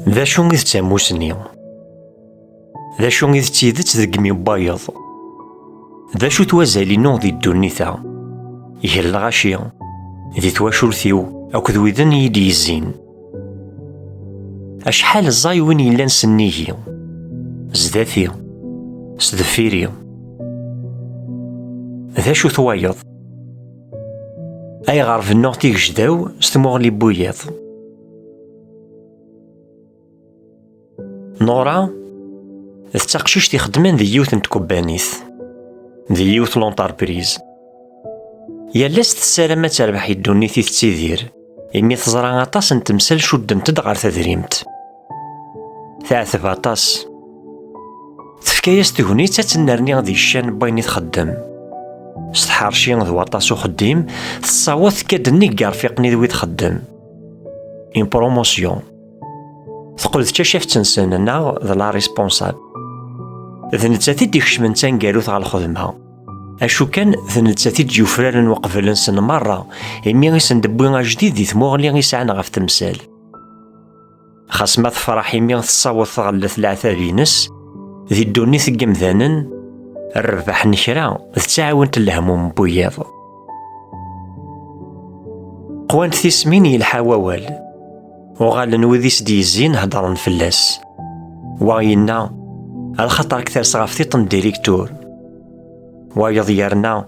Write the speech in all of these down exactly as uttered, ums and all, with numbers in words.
D acu i d tamusni? D acu i d tidet deg imi n wayeḍ? D acu-t wazal-inu di ddunit-a, gar lɣaci, di twacult-iw akked widen i yi-d-yezzin? Acḥal ẓẓay win yellan s nnig-i, zdat-i, sdeffir-i? D acu-t wayeḍ? Ayɣer bennuɣ tigejda-w s tmuɣli n wiyiḍ? Nora d taqcict ixeddmen di yiwet n tkebbanit, di yiwet l'entreprise. Yal ass tessaram ad terbeḥ i ddunit i tettidir, imi teẓra aṭas n temsal cuddent-d ɣer tedrimt. Teɛteb aṭas. Tefka-yas tegnit ad tennerni di ccan n wayen i txeddem. S tḥerci d waṭas uxeddim, tessaweḍ tekka-d nnig yerfiqen-i d wid txeddem. Une promotion. Teqqel d tacaft-nsen neɣ d la responsable. D nettat i d-ikecmen d taneggarut ɣer lxedma. Acu kan, d nettat i d-yufraren uqbel-nsen merra, imi i sen-d-tewwi ajdid di tmuɣli i sɛan ɣef temsal. Xas ma tefreḥ imi tessaweḍ tɣellet leɛtab-ines, di ddunit n yemdanen, rrbeḥ n kra d taɛwint n lehmum n wiyiḍ. Qwant tismin yelḥa wawal. Uɣalen wid i s-d-yezzin heddren fell-as. Wa yenna, "Lxaṭer k-ters ɣef tiṭ n diriktur." Wayeḍ yerna,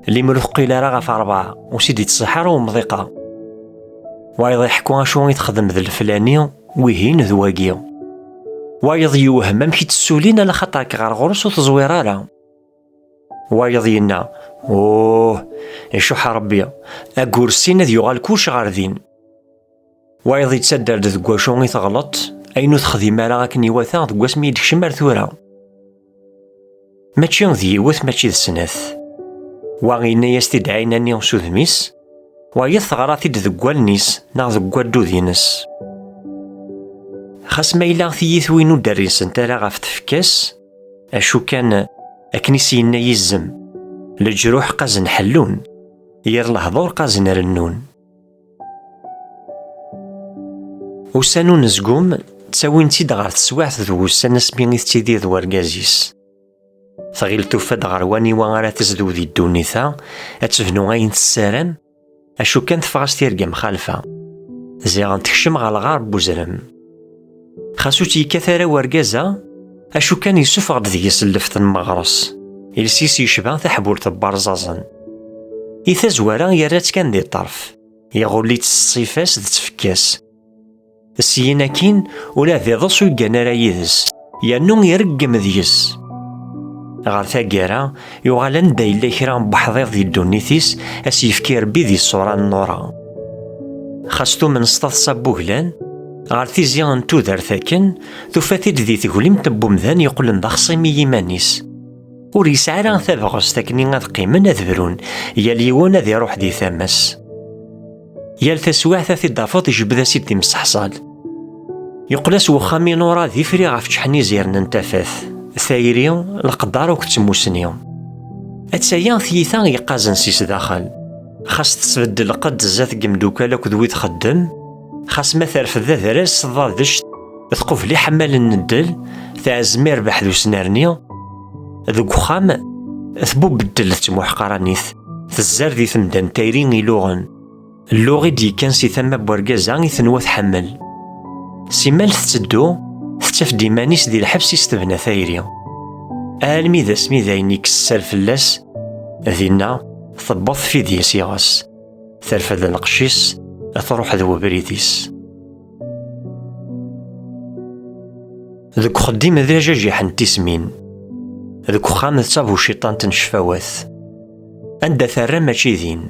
"Limer ur teqqil ara ɣef rebɛa, ur s-id-ittṣeḥ ara umḍiq-a." Wayeḍ iḥekku acu i texdem d leflani, wihin d wagi. Wayeḍ yewhem amek i tt-ssulin, alaxaṭer-k ɣer ɣur-s ur teẓwir ara. Wayeḍ yenna, "Uh, icuḥ Rebbi, agur sin ad yuɣal kullec ɣer din." Wayeḍ yettader-d deg wacu i teɣleḍ, ayen ur texdim ara akken iwata deg wasmi i d-tekcem ar tura. Mačči d yiwet, mačči d snat. Wa yenna-yas-t-id ɛinani s udem-is, wayeḍ teɣra-t-id deg wallen-is neɣ deg waddud-ines. Xas ma yella tiyitwin ur d-rrisent ara ɣef tfekka-s, acu kan, akken i s-yenna yizem, leǧruḥ qqazen ḥellun, yir lehdur qqazen rennun. Ussan unezgum ttawin-tt-id ɣer teswiɛt d wussan asmi i tettidir d wergaz-is. Tɣil tufa-d ɣer waniwa ara tezdew di ddunit-a, ad tebnu ayen tessaram, acu kan teffeɣ-as tirga mxalfa. Ziɣen tekcem ɣer lɣar n uzrem. Xas ur tt-yekkat ara wergaz-a, acu kan yessufeɣ-d deg-s lleft n meɣres. Iles-is yecba taḥbult n warẓaẓen. I tazwara yerra-tt kan di ṭṭerf. Iɣull-itt s ṣṣifa-s d tfekka-s. Syin akkin, ula d iḍes ur yeggan ara yid-s, yernu ireggem deg-s. Ɣer taggara, yuɣal anda yella kra n weḥdiḍ di ddunit-is, a s-yefki Rebbi di ṣṣura n Nura. Xas tumen s taḍsa n wuglan, ɣer tizi n tudert akken, tufa-t-id di teglimt n wemdan yeqqlen d axṣim i yiman-is. Ur yesɛi ara tabɣest akken ad qqimen ad brun, yal yiwen ad iruḥ di tama-s. Yal taswiɛt ad t-id-tafeḍ ijebbed-as-id timseḥṣal. Yeqqel-as wexxam i Nura d ifri ɣef ččeḥ n izirn n tafat, tayri, leqder akked tmusni. Attaya tiyita yeqqazen si sdaxel. Xas tesbeddel lqedd zdat n yemdukal akked wid txeddem, xas ma terfed adrar s tḍadect, tqubel iḥemmalen n ddel, tɛezzem irbeḥ d usnerni, deg uxxam tbubeddel d tmuḥqranit, tezzer di temda n tayri iluɣen. Lluɣ i d-yekkan si tama n wergaz-a i tenwa tḥemmel. Simmal tetteddu, tettaf-d iman-is di lḥebs i s-tebna tayri. Almi d asmi d ayen yekkes sser fell-as, dinna tewweḍ tfidi-s iɣes, terfed lqecc-is, truḥ d webrid-is. Deg uxeddim d ajajiḥ n tismin, deg uxxam d tabuciṭant n ccfawat. Anda terra mačči din.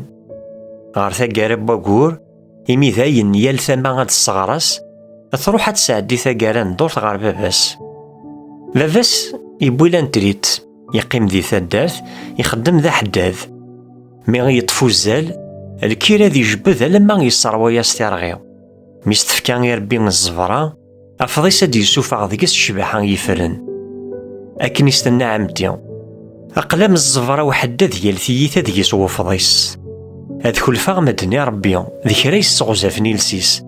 Ɣer taggara n waggur, imi dayen yal tama ad tesseɣres, truḥ ad tesɛeddi taggara n ddurt ɣer baba-s. Baba-s yewwi lantrit, yeqqim di taddart, ixeddem d aḥeddad. Mi yeṭṭef uzzal, lkir ad ijebbed alamma yesserwa-yas tirɣi. Mi s-tefka i Rebbi ẓẓebra, afḍis ad d-yessufeɣ deg-s ccbaḥa yeffren. Akken i s-tenna ɛemti, aql-am ẓẓebra uḥeddad yal tiyita deg-s wefḍis. Ad kulfeɣ medden i Rebbi, d kra yesseɣzafen iles-is.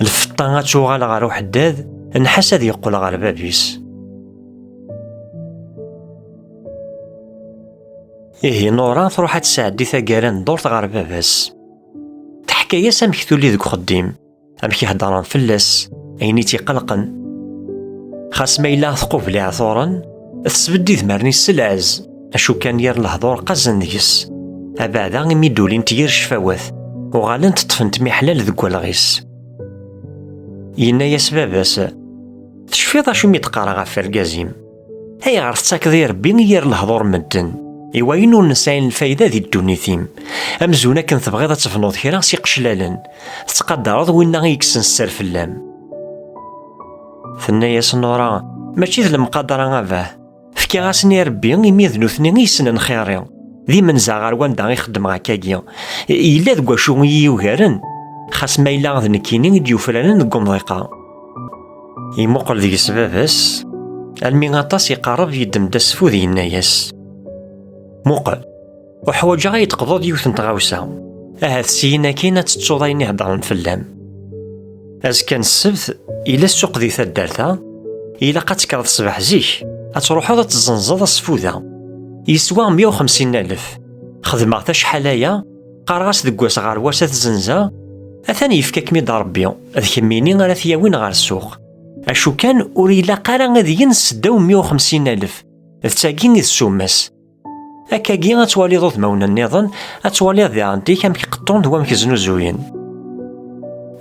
Lfeṭṭa ad tuɣal ɣer uḥeddad, Nḥas ad yeqqel ɣer bab-is. Ihi Nora truḥ ad tesɛeddi taggara n ddurt ɣer baba-s. Teḥka-yas amek tuli deg uxeddim, amek i heddren fell-as, ayen i tt-iqelqen. Xas ma yella tqubel iɛturen, tesbedd idmaren-is s lɛezz, acu kan yir lehdur qqazen deg-s. Abeɛda imi d-ulint yir ccfawat, uɣalent ṭṭfent miḥlal deg walɣ-is. Yenna-yas baba-s: "Tecfiḍ acu mi d-qqareɣ ɣef wergaz-im? Ayɣer tettakeḍ i Rebbi i yir lehdur n medden, i wayen ur nesɛin lfayda di ddunit-im? Amzun akken tebɣiḍ ad tebnuḍ kra s iqeclalen, tettqadareḍ winna i yekksen sser fell-am." Tenna-yas Nura: "Mačči d lemqadra, a bah. Fkiɣ-asen i Rebbi imi d nutni i yessnen xir-i. D imenza ɣer wanda i xeddmeɣ akkagi. Yella deg wacu i yi-yugaren, xas ma yella d nekkini i d-yufraren deg umḍiq-a." Imuqel deg-s baba-s, almi aṭas iqerreb, yeddem-d asfud, yenna-yas: "Muqel, uḥwaǧeɣ ad yi-d-teqḍuḍ yiwet n tɣawsa. Ahat syin akkin ad tettuḍ ayen iheddren fell-am. Azekka n ssebt, yella ssuq di taddart-a, ilaq ad tekkreḍ ṣṣbeḥ zik, ad truḥeḍ ad tezzenzeḍ asfud-a. Yeswa meyya u xemsin alef. Xedmeɣ-t acḥal aya, qqareɣ-as deg wass ɣer wass ad t-zenzeɣ, atan yefka-kem-id Rebbi, d kemmini ara t-yawin ɣer ssuq. Acu kan, ur ilaq ara ad yens seddaw meyya u xemsin alef. D tagi i d ssuma-s. Akkagi ad twaliḍ udmawen nniḍen, ad twaliḍ diɣen-dik amek qeṭṭun d wamek znuzuyen."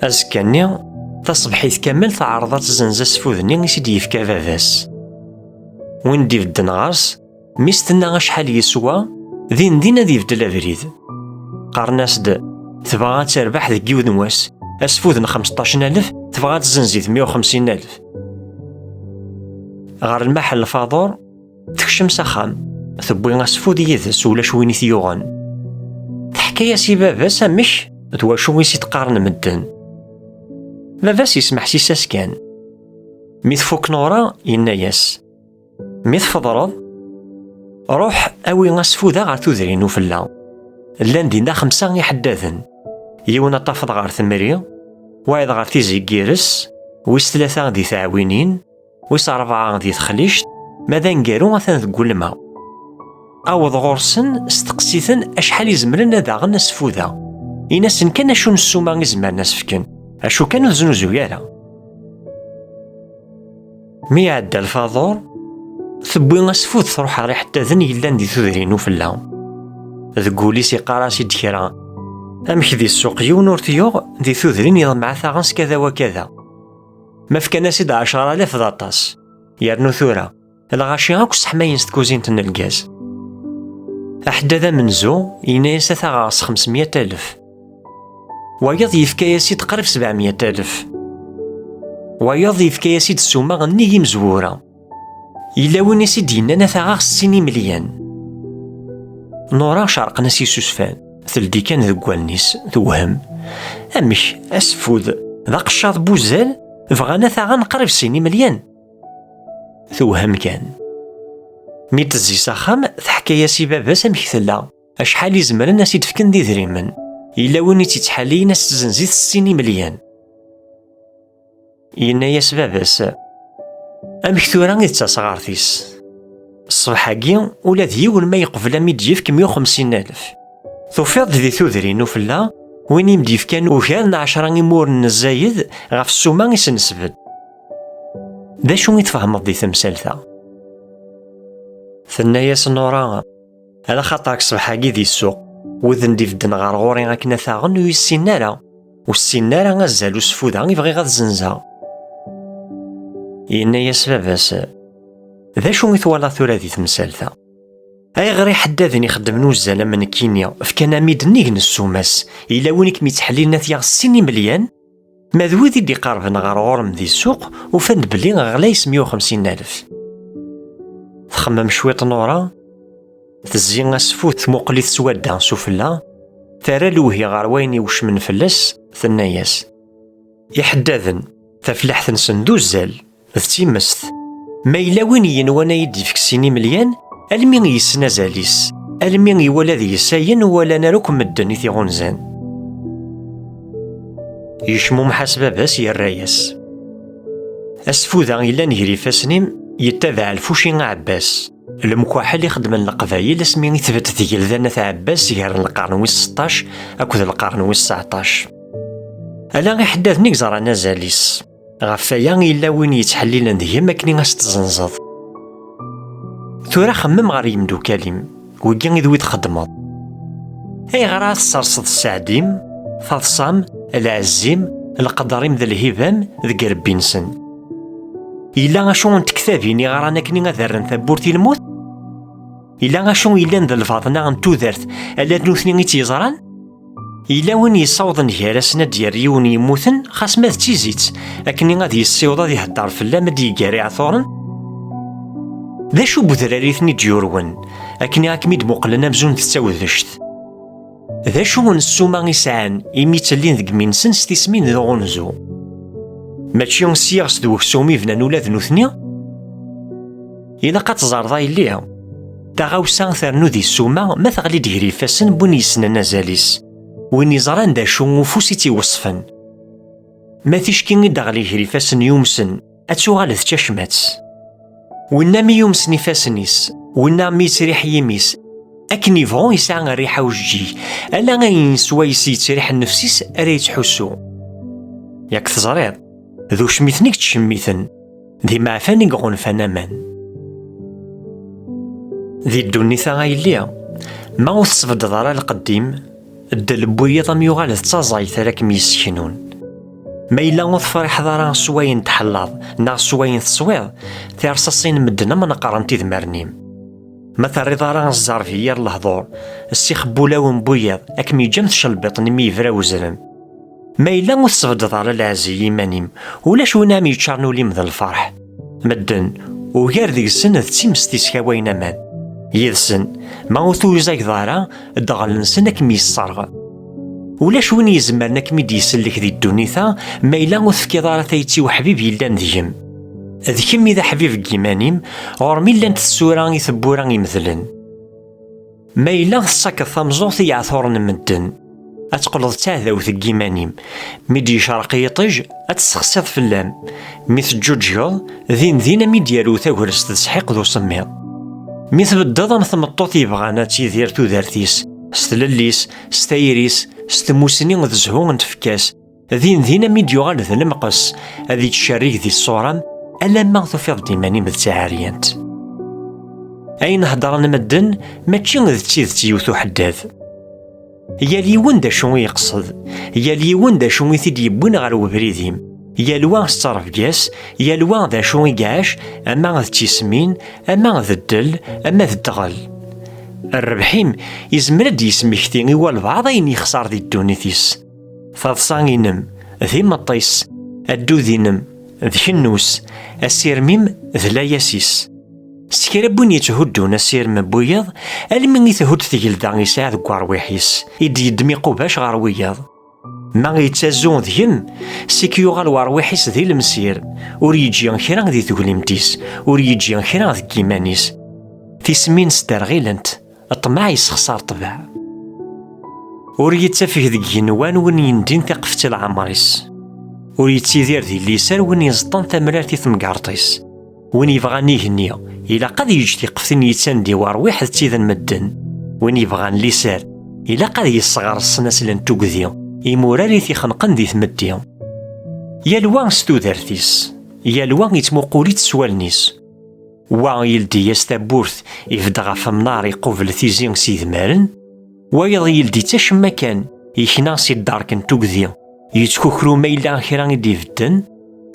Azekka-nni, taṣebḥit kamel teɛreḍ ad tezzenz asfud-nni i s-id-yefka baba-s. Win d-ibedden ɣer-s, mi s-tenna acḥal yeswa, din din ad ibeddel abrid. Qqaren-as-d: "Tebɣa ad terbeḥ deg yiwen wass, asfud n xemseṭṭac n alef, tebɣa ad tezzenz-it meyya u xemsin alef." Ɣer lmaḥel lfaḍur, tekcem s axxam, tewwi asfud yid-s, ulac win i t-yuɣen. Teḥka-yas i baba-s amek d wacu i s-id-qqaren medden. Baba-s yesmeḥsis-as kan. Mi tfuk Nura, yenna-yas: "Mi tfeḍreḍ, ruḥ awi asfud-a ɣer tudrin ufella. Llan dinna xemsa iḥeddaden. Yiwen ad tafeḍ ɣer Temri, wayeḍ ɣer Tizi n Yires, wis tlata di Tɛawinin, wis rebɛa di Texlict, ma d aneggaru atan deg Ulma. Aweḍ ɣur-sen, steqsi-ten acḥal i zemren ad aɣen asfud-a. Ini-asen kan acu n ssuma i zemren ad s-fken, acu kan ur znuzuy ara." Mi iɛedda lfaḍur, tewwi asfud truḥ ɣer iḥeddaden yellan di tudrin ufella. Deg wul-is iqqar-as-id kra: "Amek di ssuq yiwen ur t-yuɣ, di tudrin iḍemɛ ad t-aɣen s kada wa kada. Ma fkan-as-id ɛecra alaf d aṭas. Yernu tura, lɣaci akk sseḥmayen s tkuzint n lgaz." Aḥeddad amenzu yenna-yas ad t-aɣeɣ s xemsemya alef. Wayeḍ yefka-yas-id qrib sebɛemya alef. Wayeḍ yefka-yas-id ssuma nnig imezwura. Yella win i s-id-yennan ad t-aɣeɣ s sin imelyan. Nura cerqen-as isusfan, teldi kan deg wallen-is, tewhem. Amek, asfud, d aqeccaḍ n wuzzal, bɣan ad t-aɣen qrib sin imelyan? Tewhem kan. Mi tezzi s axxam, teḥka-yas i baba-s amek tella, acḥal i zemren ad s-id-fken d idrimen. Yella win i tt-ittḥalliyen ad s-tezzenz-it s sin imelyan. Yenna-yas baba-s: "Amek tura i d tasɣart-is? Ṣṣbeḥ-agi, ula d yiwen ma yeqbel a m-id-yefk meyya u xemsin alef. Tufiḍ-d di tudrin ufella win i m-d-yefkan ugar n ɛecra imuren n zzayed ɣef ssuma i s-nesbedd. D acu i tfehmeḍ di temsalt-a?" Tenna-yas Nura: "Ala xaṭer deg ṣṣbeḥ-agi di ssuq, widen d-ibedden ɣer ɣur-i akken ad t-aɣen ur yi-ssinen ara, ur ssinen ara azal usfud-a i bɣiɣ ad zenzeɣ." Yenna-yas baba-s: "D acu i twalaḍ tura di temsalt-a? Ayɣer iḥeddaden ixeddmen uzzal am nekkini fkan-am-id nnig n ssuma-s, yella win i kem-yettḥellilen ad t-yaɣ s sin imelyan? Ma d wid i d-iqerben ɣer ɣur-m di ssuq, ufan-d belli ɣlay s meyya u xemsin alef." Txemmem cwiṭ Nura, tezzi asfud, tmuqel-it s wadda s ufella, terra lewhi ɣer wayen iwecmen fell-as, tenna-yas: "Iḥeddaden, tafellaḥt-nsen d uzzal, d timest. Ma yella win yenwan ad yi-d-yefk sin imelyan, almi yessen azal-is, almi iwala deg-s ayen ur walan ara akk medden i t-iɣunzan." Yecmumeḥ-as baba-s, yerra-yas: Asfuda yellan gar ifassen-im yettabaɛ lfuci aɛebbas. Lemkaḥel ixeddmen Leqbayel asmi i tbedd tgelda n At Ɛebbas gar lqern wis seṭṭac akked lqern wis tseɛṭac. Ala iḥeddaden i yeẓran azal-is. Ɣef waya yella win yettḥellilen deg-m akken i as-tzenzeḍ. Tura xemmem ɣer yimdukal-im, wigi i d wid txeddmeḍ. Ayɣer ara tesserseḍ sseɛd-im, taḍsa-m, lɛezz-im, leqder-im d lhiba-m deg irebbi-nsen? Yella acu n tektabin i ɣran akken ad rren tawwurt i lmut? Yella acu yellan d lbaḍna n tudert, ala d nutni i tt-yeẓran? Yella win yessawḍen gar-asen ad d-yerr yiwen yemmuten, xas ma d tizit, akken ad yessiweḍ ad ihedder fell-am, ad d-yeggar iɛturen? D acu n wedrar i ten-id-yurwen, akken ad kem-id-muqlen amzun d tawdect? D acu n ssuma i sɛan imi ttellin deg imi-nsen s tismin d uɣunzu? Mačči syiɣ s d weksum i bnan ula d nutni? Ilaq ad teẓreḍ a yelli, taɣawsa ternu di ssuma ma teɣli-d gar ifassen n win yessnen azal-is, win yeẓran d acu ufus i tt-iweṣṣfen. Ma ticki i d-teɣli gar ifassen yumsen, ad tuɣal d tacmat. Winna mi yumsen ifassen-is, winna mi yettriḥ yimi-s, akken yebɣu yesɛa rriḥa ujeǧǧig, ala ayen swayes yettriḥ nnefs-is ara yettḥussu. Yak teẓriḍ, d ucmiten i yettcemmiten, d imeɛfan i iɣunfan aman. Di ddunit-a a yelli, ma ur tesbeddeḍ ara lqedd-im, ddel n wiyiḍ am yuɣal d taẓayt ara kem-yesseknun. Ma yella ur tefriḥeḍ ara s wayen tḥellaḍ neɣ s wayen teswiḍ, tirṣaṣin n medden am neqrent idmaren-im. Ma terriḍ ara zzerb i yir lehdur, ssix n wulawen n wiyiḍ ad kem-yeǧǧ am tcelbiṭ-nni mi yebra uzrem. Ma yella ur tesbeddeḍ ara lɛezz i yiman-im, ulac win am yeččaren ul-im d lferḥ. Medden, ugar deg-sen d times tiskawayen aman. Yid-sen, ma ur tuyzageḍ ara, ddɣel-nsen ad kem-yesserɣ. Ulac win izemren ad kem-id-isellek di ddunit-a, ma yella ur tefkiḍ ara tayet i uḥbib yellan deg-m. D kemm i d aḥbib n yiman-im, ɣur-m i llant tsura i tewwura imedlen. Ma yella tessakeḍ tameẓẓuɣt i yeɛturen n medden, ad teqqleḍ d taɛdawt n yiman-im. Mi d-yecreq yiṭij, ad tessexsiḍ fell-am. Mi teǧǧuǧgeḍ, din din am i d-yarew tagrest d sḥiq d usemmiḍ. Mi tbeddeḍ am tmeṭṭut yebɣan ad tidir tudert-is, s tlelli-s, s tayri-s, s tmusni d zzhu n tfekka-s, din din am i d-yuɣal d lemqes, ad yettcerrig di ṣṣura-m, alamma tufiḍ-d iman-im d taɛeryant. Ayen heddren medden, mačči d tidet yiwet uḥeddad. Yal yiwen d acu i yeqsed, yal yiwen d acu i t-id-yewwin ɣer webrid-im, yal wa s ttrebga-s, yal wa d acu i iɛac, ama d tismin, ama d ddel, ama d ddɣel. Rrbeḥ-im izmer ad d-yesmekti i walbeɛḍ ayen yexṣer di ddunit-is. Taḍsa-inem d imeṭṭi-s, addud-inem d kennus, asirem-im d layas-is. S kra n win yetthuddun asirem n wiyiḍ, almi i thudd tgelda yesɛa deg werwiḥ-is, i d-yeddem iqubac ɣer wiyiḍ. Ma yettazu deg-m, sik yuɣal werwiḥ-is d ilemsir, ur yeǧǧi kra di teglimt-is, ur yeǧǧi kra deg yiman-is. Tismin sderɣilent, ṭṭmeɛ yessexṣar ṭṭbeɛ. Ur yettafeg deg yigenwan win yendin tiqeft i leɛmer-is. Ur yettidir di liser win iẓeṭṭen tamrart i temgerṭ-is. Win yebɣan igenni, ilaq ad yeǧǧ tiqeftin yettan di werwiḥ d tid n medden. Win yebɣan liser, ilaq ad yesseɣres snasel n tugdi, imurar i t-ixenqen di tmetti. Yal wa s tudert-is, yal wa yettmuqul-itt s wallen-is. Wa yeldi-yas tawwurt, ibedd ɣef amnar, iqubel tizi s yidmaren. Wayeḍ yeldi-tt acemma kan, yekna si ddark n tugdi, yettkukru ma yella kra i d-ibedden.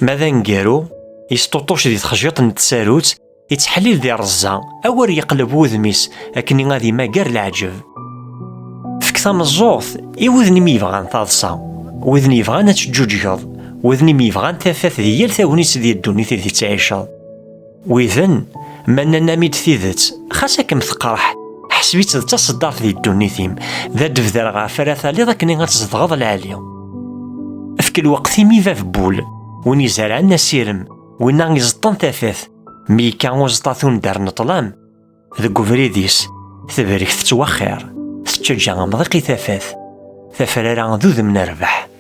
Ma d aneggaru, yesṭuṭuc di texjiṭ n tsarut, yettḥellil di rreẓẓa, awer yeqleb wudem-is akken ad imager leɛǧeb. Fek tameẓẓuɣt i widen-im yebɣan taḍsa, widen yebɣan ad teǧǧuǧgeḍ, widen-im yebɣan tafat di yal tagnit di ddunit i tettɛiceḍ. Widen, ma nnan-am-id tidet, xas ad kem-teqreḥ, ḥseb-itt d taṣeddart di ddunit-im, d adebder ɣef ara taliḍ akken ad tzedɣeḍ lɛali. Efk lweqt-im i bab n wul, win izerɛen asirem, winna iẓeṭṭen tafat, mi yekka uẓeṭṭa tundar n ṭṭlam, deg ubrid-is, tebrek tettwaxxir, tettaǧǧa amḍiq i tafat, tafrara d udem n rrbeḥ.